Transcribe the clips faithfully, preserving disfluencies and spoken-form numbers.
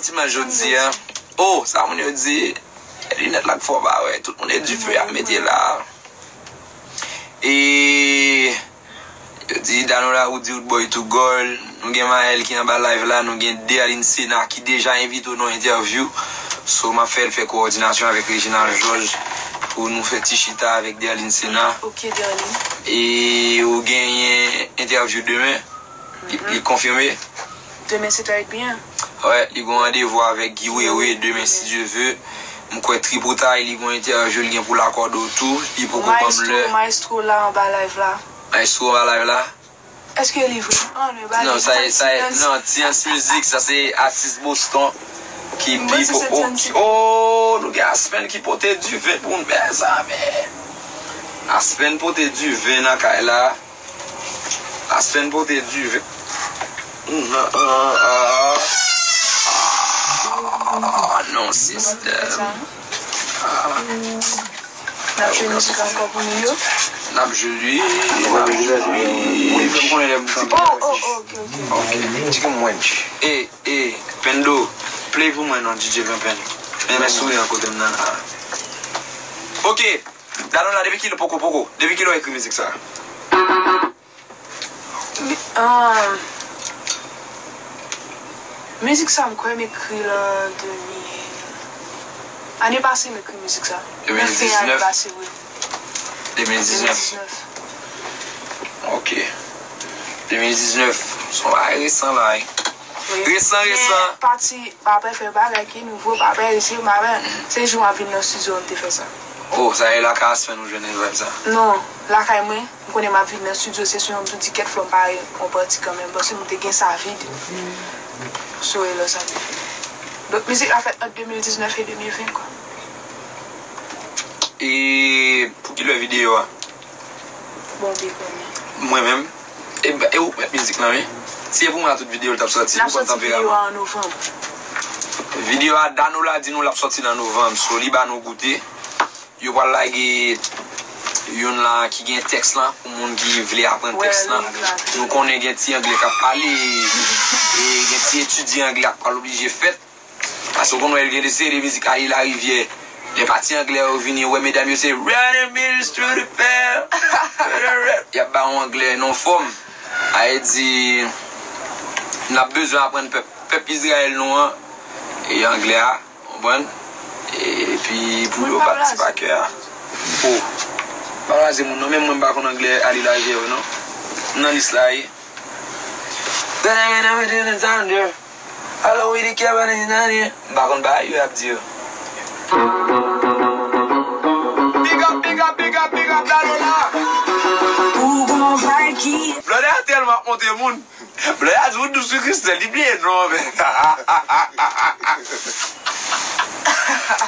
Dimanch jodi a. Oh, sa moun yo di, linèt la k fò pa wè. Tout moun e dife y ap mete la. E yo di Danola Woody Roodboy tou gòl. Nou gen Maël ki anba live la, nou gen Derline Sena ki deja envite w nan entèvyou. So, m ap fè l fè kowòdinasyon avèk Reginald Georges pou nou fè ti chita avèk Derline Sena. Ok, Derline. E ou genyen entèvyou demen. Li, li konfime. Demen sèt è èdmi an. Wè, li gon randevou avèk Guy Wewe demen, si Dye ve. M kwè Tripotay, li gon entèvyou li gen pou l akòde w tou. Li poko ban m lè. Maestro, maestro la anba live la. Maestro anba live la? Èske li vre? An, nou ba li. Non, sa e, sa e, non, Ti Ans Music, sa se atis Boston ki pi po-, oh, oh, nou gen Aspen ki pote diven pou nou, mezanmi. Aspen pote diven nan kay la. Aspen pote diven. Mm, ah, ah, ah. Ah, non, sister. Ah. N ap jwe mizik ankò pou nou yo? N ap jwe, wi, n ap jwe, wi. Fè m konnen lè m sanble. Oh, oh, oh, ok, ok. Ok. Tcheke mwen. E, e, Pendo, play pou mwen non, D J Penpen. Men, men souri an kote m nan la. Ok. Danola, depi kilè, poko, poko. Depi kilè w ekri mizik sa? Li, ah, mizik sa, m kwè m ekri l an de mil. Ane pase, m ekri mizik sa. Nan fen ane pase, wi. De mil diznèf. De mil diznèf. Ok. De mil diznèf. Se yon bagay resan la, wi. Wi. Resan, resan. Men pati, pa pè fè bagay ki nouvo, pa pè eseye, pa pè. Se jou m ap vin nan estidyo, m te fè sa. Oh, sa e lakay Aspen ou jwenn vibe sa? Non, lakay mwen. M konnen m ap vin nan estidyo, se sou yon m tou di kèt fò m pare yon pati kanmenm, paske m te gen sa vid. So, e lè sa m te fè. Donk, mizik la fèt ant de mil diznèf e de mil ven, kwa. E pou kilè videyo a? Bondye konnen. Mwen menm? E, e ou k mèt mizik lan, wi. Si e pou mwen, tout videyo l t ap sòti, pou konn tanperaman. N ap sòti videyo a an novanm. Videyo a, Danola di nou l ap sòti nan novanm, so li ba nou goute. Yo pral lage youn la ki gen tèks lan pou moun ki vle aprann tèks lan. Nou konnen gen ti anglè k ap pale, e gen ti etidyan anglè k pral oblije fèt. Paske w konn wè gen de seri de mizik Ayi Larivyè. Lè pati anglè yo vini, ou wè medam yo se running minutes through the fair. Y ap ba w anglè nan fòm. Sa vle di, n ap bezwen aprann pèp, pèp Izrayèl nou an, e anglè a. Konprann? Epi pou yo bat ti pa kè a. Oh. Pa raze moun non, menm mwen m pa konn anglè Ayi Larivyè yo non. M nan lis la wi. M pa konn bagay yo ap di yo. Big up, big up, big up, big up, Danola. Ou gon vay ki Blòdè a tèlman ap monte moun. Blòdè a di ou dous wi Christelle, li bliye non, men.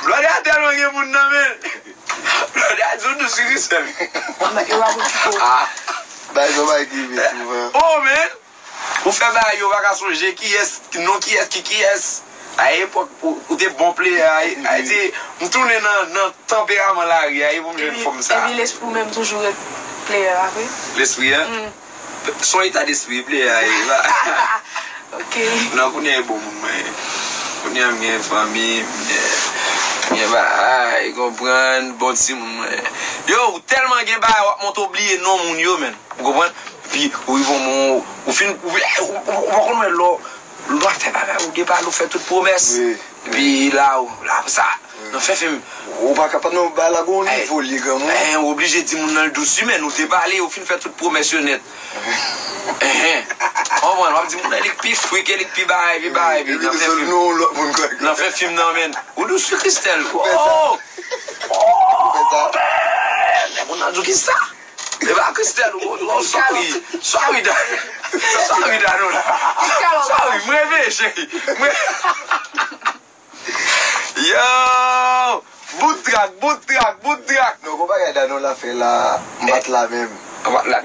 Blòdè a tèlman gen moun nan men. Blòdè a di ou dous wi Christelle. Mwen mèt yo ap okipe w. Ah. Bagay sa bay ki rive souvan. Oh, men. Ou fè bagay yo pa ka sonje kiyès, non kiyès ki kiyès. A epòk, ou, ou te bon player, a, a di, m tounen nan, nan tanperaman lari a, e pou m jwenn fòm sa. Epi lespri w menm toujou ret player a vre. Lespri an? Mm. Se yon eta despri player a ye la. Ok. Non, kounye a e bon moun mwen ye. Kounye a m gen fanmi, m gen, m gen bagay, konprann, bon timoun mwen ye. Yo, ou tèlman gen bagay, w ap monte w bliye non moun yo, menn. Ou konprann? Epi, ou rive yon moman, ou fin, ou, ou, ou, ou pa konn wè lò, lò ap fè bagay, ou depale, ou fè tout pwomès. Wi. Epi la, ou, la, sa, nan fè fim. Ou pa ka pa nan bagay la, gon nivo li, granmoun. Eh, ou oblije di moun nan l dous, wi, men ou te pale, ou fin fè tout pwomès yo nèt. Enhen. Konprann, w ap di moun nan li k pi frik, li k pi bagay, pi bagay, pi nan fè fim. Nan fè fim nan, men. Ou dous wi Christelle. Oh! Oh! Men moun nan di w ki sa? E pa Christelle, ou, ou, sorry. Sorry, Dan. Sorry, Danola. Sorry, m reve, cheri. M re- Yo! Bout trak, bout trak, bout trak. Non, gon bagay Danola fè la, m pa t la menm.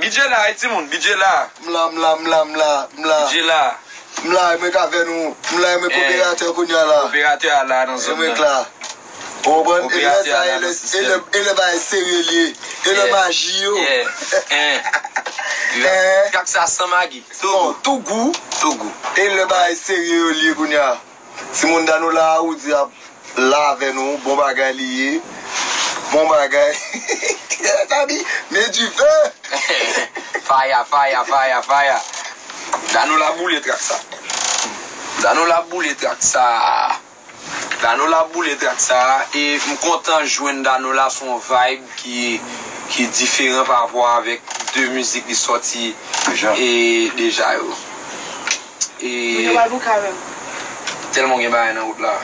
Bidjè la, wi, timoun, bidjè la. M la, m la, m la, m la, m la. Bidjè la. M la, mwen k avè nou. M la, mwen koperatè kounye a la. Koperatè a la nan zòn nan. Mwen k la. Ou konprann? E lè sa, e lè, e lè, e lè bagay serye li ye. E lè maji yo. Trak sa san magi. Tou gou. Tou gou. Tou gou. E lè bagay serye yo li ye kounye a. Timoun Danola, Roody ap la avè nou, bon bagay li ye. Bon bagay. Sabi, men dife. Faya, faya, faya, faya. Danola boule trak sa. Danola boule trak sa. Danola boule trak sa. E m kontan jwenn Danola, se yon vibe ki, ki diferan pa rapò avèk de mizik li sòti e deja yo. E tèlman gen bagay nan wout la.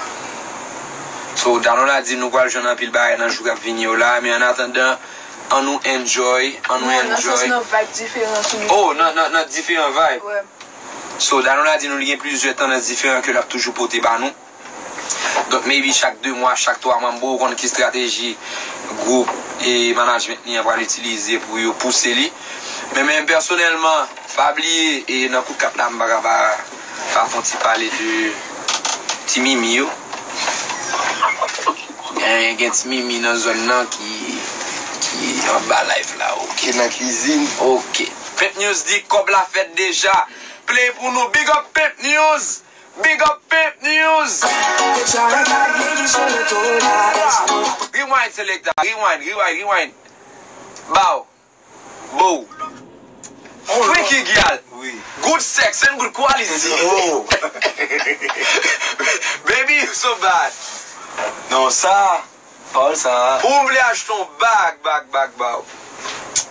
So, Danola di nou pral jwenn anpil bagay nan jou k ap vini yo la, men an atandan, an nou enjoy, an nou enjoy. Oh, nan, nan, nan diferan vibe. So, Danola di nou li gen plizyè tandans diferan ke l ap toujou pote ba nou. Donk, maybe chak de mwa, chak twa mwa, m poko konn ki estrateji gwoup e management li an pral itilize pou yo pouse li. Men, men pèsonèlman, pa bliye, e nan kout kat la, m pa ka pa, pa fè yon ti pale de ti mimi yo. Gen, gen ti mimi nan zòn nan ki, ki anba live la, ok. Ki nan kizin. Ok. Pimp News di kòb la fèt deja. Play pou nou. Big up Pimp News! Big up Pimp News! Rewind selector, rewind, rewind, rewind. Bow. Bow. Freaky gyal. Good sex and good quality. Baby, you so bad. Non, sa. Pawòl sa. Ou vle achte yon bag, bag, bag, bag.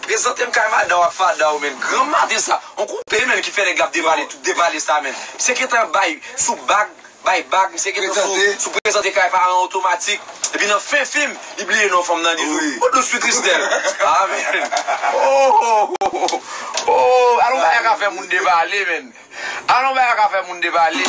Prezante m kay madanm w ak fada w, men. Gran maten sa. On koupe, men, ki fè nèg la ap devale tout, devale sa, men. Misye gentan bay sou bag, bay bag, misye gentan sou, sou prezante kay paran otomatik. Epi nan fen fim, li bliye non fanm nan li tou. Ou dous wi Christelle. Ah, men. Oh, oh, oh, oh. Oh, alon bagay ka fè moun devale, men. Alon bagay ka fè moun devale.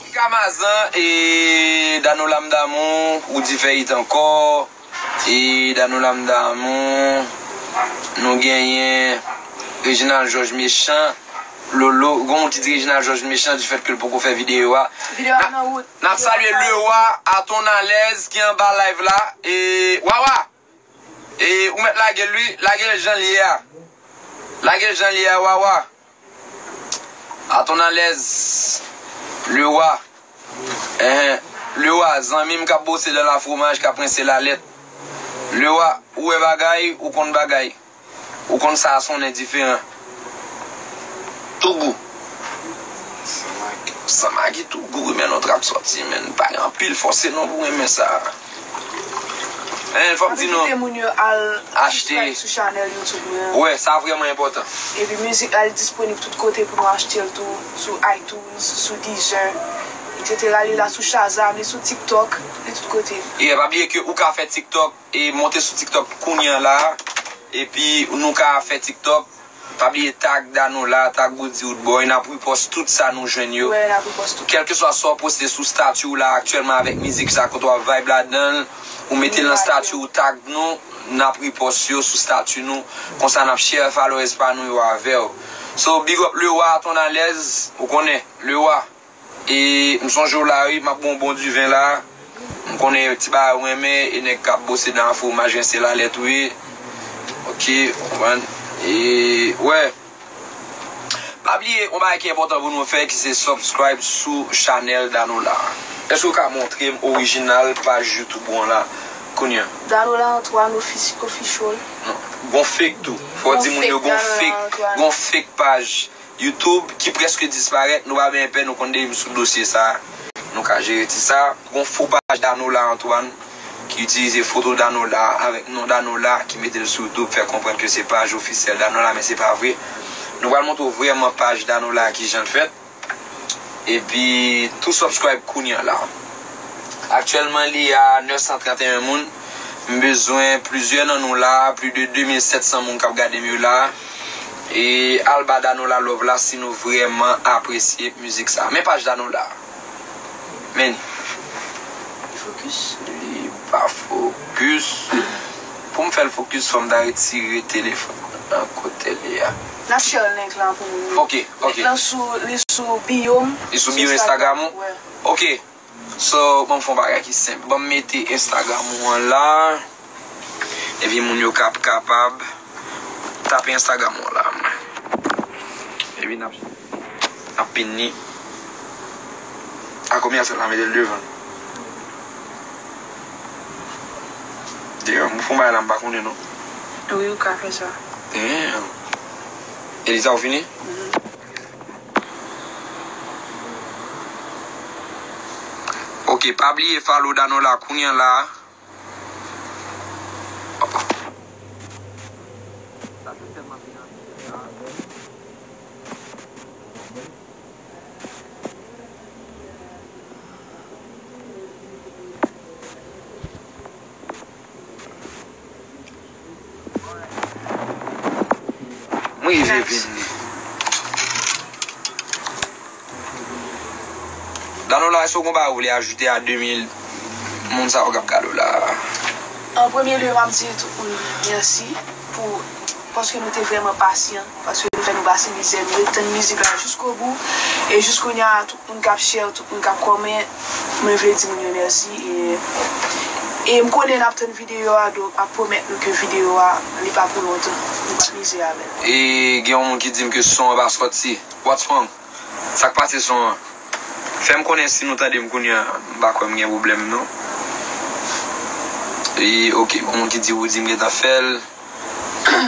Kamazan e Danola m damou, ou di fè it ankò. E Danola m damou, nou genyen Reginald George Mechan. Lolo, gon moun ki di Reginald George mechan du fait ke l poko fè videyo a. Videyo a nan wout. N ap salye Lewa, Aton Alèz ki anba live la. E Wawa, e ou mèt lage l wi, lage l jan l ye a. Lage l jan l ye a, Wawa. Aton Alèz, Lewa. Enhen, Lewa, zanmi m k ap bwose dan lafwomaj, k ap rense lalèt. Lewa, ou wè bagay, ou konn bagay. Ou konn sa a sonnen diferan. Tou gou. San magi tou gou wi, men non trap sòti, men pa gen anpil fòse non pou renmen sa. Enhen, fò m di nou. Envite moun yo al achte sou chanèl YouTube mwen an. Wè, sa vrèman enpòtan. Epi mizik la, li disponib tout kote pou nou achte l tou, sou iTunes, sou Deezer, et cetera. Li la sou Shazam, li sou TikTok, li tout kote. Yeah, pa bliye ke ou ka fè TikTok e monte sou TikTok kounye a la. Epi nou ka fè TikTok. Pa bliye tag Danola, tag Roody Roodboy, n ap repost tout sa nou jwenn yo. Wè, n ap repost tout. Kèlkeswa sa w poste sou stati w la aktyèlman avèk mizik sa kote w ap vibe ladan l, ou mete l nan stati w, tag nou, n ap repost yo sou stati nou. Konsa n ap share followers pa nou yo avè w. So, big up Lewa, Aton Alèz, ou konnen, Lewa. E m sonje w la wi, m ap ba w bon diven la. M konnen ti bagay ou renmen, e nèg k ap bwose dan lafwomaj rense lalèt wi. Ok, ou konprann? E, wè. Pa bliye, yon bagay ki enpòtan pou nou fè, ki se subscribe sou chanèl Danola. Èske w ka montre m orijinal paj YouTube ou an la, kounye a? Danola Antoine Official. Non, gon fake tou. Fò w di moun yo gon fake, gon fake paj. YouTube ki prèske disparèt, nou pa byen pè, nou konn depi m sou dosye sa, nou ka jere ti sa. Gon fo paj Danola Antoine ki itilize foto Danola avèk non Danola ki mete l sou YouTube, fè konprann ke se paj ofisyèl Danola, men se pa vre. Nou pral montre w vrèman paj Danola kijan l fèt. Epi tou subscribe kounye a la. Aktyèlman li a nèf san trannteyen moun. M bezwen plizyè nan nou la, plis de de mil sèt san moun k ap gade m yo la. E al ba Danola love la si nou vrèman apresye mizik sa. Men paj Danola. Men. Li fokis? Li pa fokis. Pou m fè l fokis, fò m ta retire telefòn nan kote l ye a. N ap share link lan pou ou. Ok, ok. Link lan sou, li sou bio m. Li sou bio Instagram ou? Wè. Ok. So, ban m fè yon bagay ki senp. Ban m mete Instagram ou an la. Epi moun yo k ap kapab Tape Instagram ou la, mwen. Epi n ap, n ap pin li. A konbyen sa la mete l devan? Damn, ou fè yon bagay la m pa konnen non. Wi, ou ka fè sa. Damn. Elisa, ou fini? Mhm. Ok, pa bliye follow Danola kounye a la. M rive vini. Danola, èske w gon bagay ou vle ajoute a de mil moun sa yo k ap gade w la? An premye lye, m ap di tout moun mèsi pou, paske nou te vrèman pasyan, paske nou fè nou pase mizè, nou ret tann mizik la jiskobou, e jiskounya, tout moun k ap share, tout moun k ap comment, mwen vle di moun yo mèsi, e, e m konnen n ap tann videyo a, donk m ap pwomèt nou ke videyo a, li pa pou lontan, nou p ap mize avè l. E gen yon moun ki di m ke son an pa sòti. What's wrong? Sa k pase son an? Fè m konnen si nou tande m kounye a. M pa kwè m gen pwoblèm non. E, ok, gon moun ki di Roody m gentan fè l.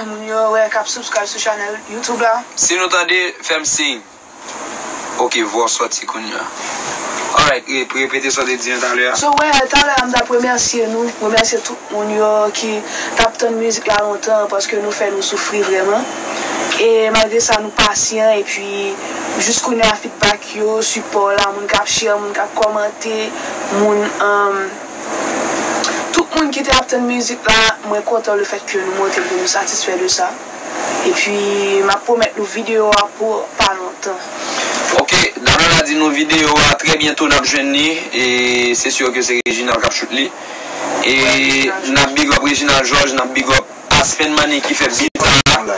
Moun yo wè k ap subscribe sou channel YouTube la. Si nou tande, fè m siy. Ok, vwa w sòti kounye a. Alright, re-, repete sa w te di an talè a. So, wè, talè a m t ap remèsye nou, remèsye tout moun yo ki t ap tann mizik la lontan, paske nou fè nou soufri vrèman. E malgre sa, nou pasyan, epi jis kounye a, feedback yo, sipò la, moun k ap share, moun k ap kòmante, moun, um, tout moun ki te ap tann mizik la, mwen kontan le fèt ke nou montre ke nou satisfè de sa. Epi, m ap pwomèt nou videyo a pou pa lontan. Ok, Danola di nou videyo a trè byento n ap jwenn li, e se si ke se Reginald k ap shoot li. E n ap big up Reginald Georges, n ap big up Aspen Money ki fè beat sa.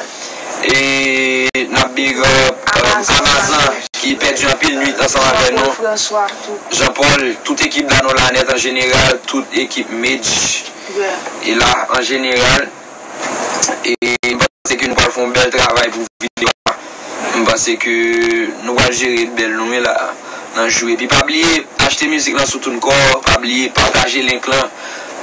E n ap big up, um, Amazan ki pèdi anpil nwit ansanm avè nou. Jean Paul, tout ekip Danola nèt an jeneral, tout ekip Medj e la an jeneral. E m panse ke nou pral fè yon bèl travay pou videyo a. M panse ke nou pral jere bèl nou wi la nan jou. Epi pa bliye achte mizik lan sou TuneCore, pa bliye pataje link lan,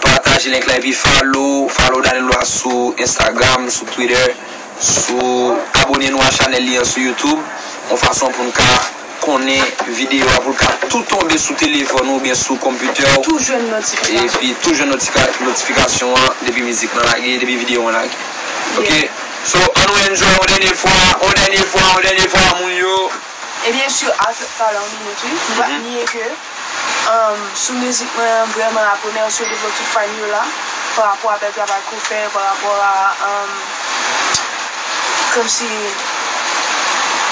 pataje link lan epi follow, follow Danola sou Instagram, sou Twitter, sou abone nou a chanèl li an sou YouTube, yon fason pou n ka konnen videyo a pou l ka tou tonbe sou telefòn ou oubyen sou konpitè w. Tou jwenn notifikasyon. Epi tou jwenn notika-, notifikasyon an depi mizik lan lage, depi videyo an lage. Ok? So, ann nou enjoy yon dènye fwa, yon dènye fwa, yon dènye fwa, moun yo. E byen si, a talè yon minit, wi. M pa nye ke, um, sou mizik mwen, vrèman, ap remèsye devan tout fan yo la, pa rapò a bèl travay ke w fè, pa rapò a, um, kòmsi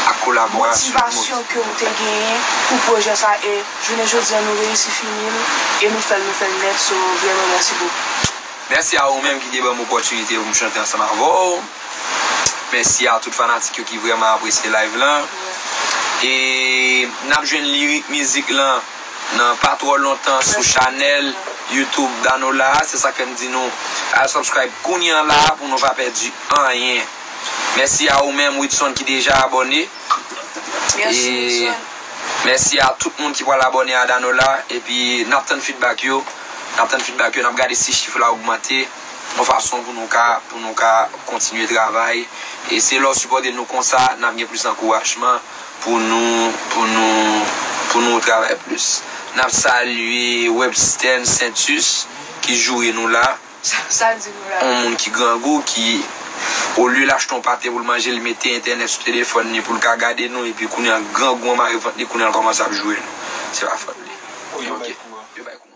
ak kolaborasyon, motivasyon ke w te genyen pou pwojè sa, e jounen jodi a nou reyisi fini l, e nou fè l, nou fè l nèt, so vrèman mèsi bokou. Mèsi a ou menm ki te ban m opòtinite pou m chante ansanm avè w. Mèsi a tout fanatik yo ki vrèman apresye live lan. E n ap jwenn lirik mizik lan nan pa twò lontan sou chanèl YouTube Danola a. Se sa k fè m di nou al subscribe kounye a la pou nou pa pèdi anyen. Mèsi a ou menm, Widson, ki deja abòne. Mèsi, Widson. Mèsi a tout moun ki pral abòne a Danola. Epi n ap tann feedback yo. N ap tann feedback yo. N ap gade si chif la ogmante. Yon fason pou nou ka, pou nou ka kontinye travay. E se lè w sipòte nou konsa, n ap gen plis ankourajman pou nou, pou nou, pou nou travay plis. N ap salye Websten Saintus ki joure nou la. Sa, sa l di nou la? Yon moun ki grangou, ki, olye l achte yon pate pou l manje, li mete entènèt sou telefòn li pou l ka gade nou, epi kounye a grangou an mare vant li, kounye a l kòmanse ap joure nou. Se pa fòt li. Ok. Yo bay kou.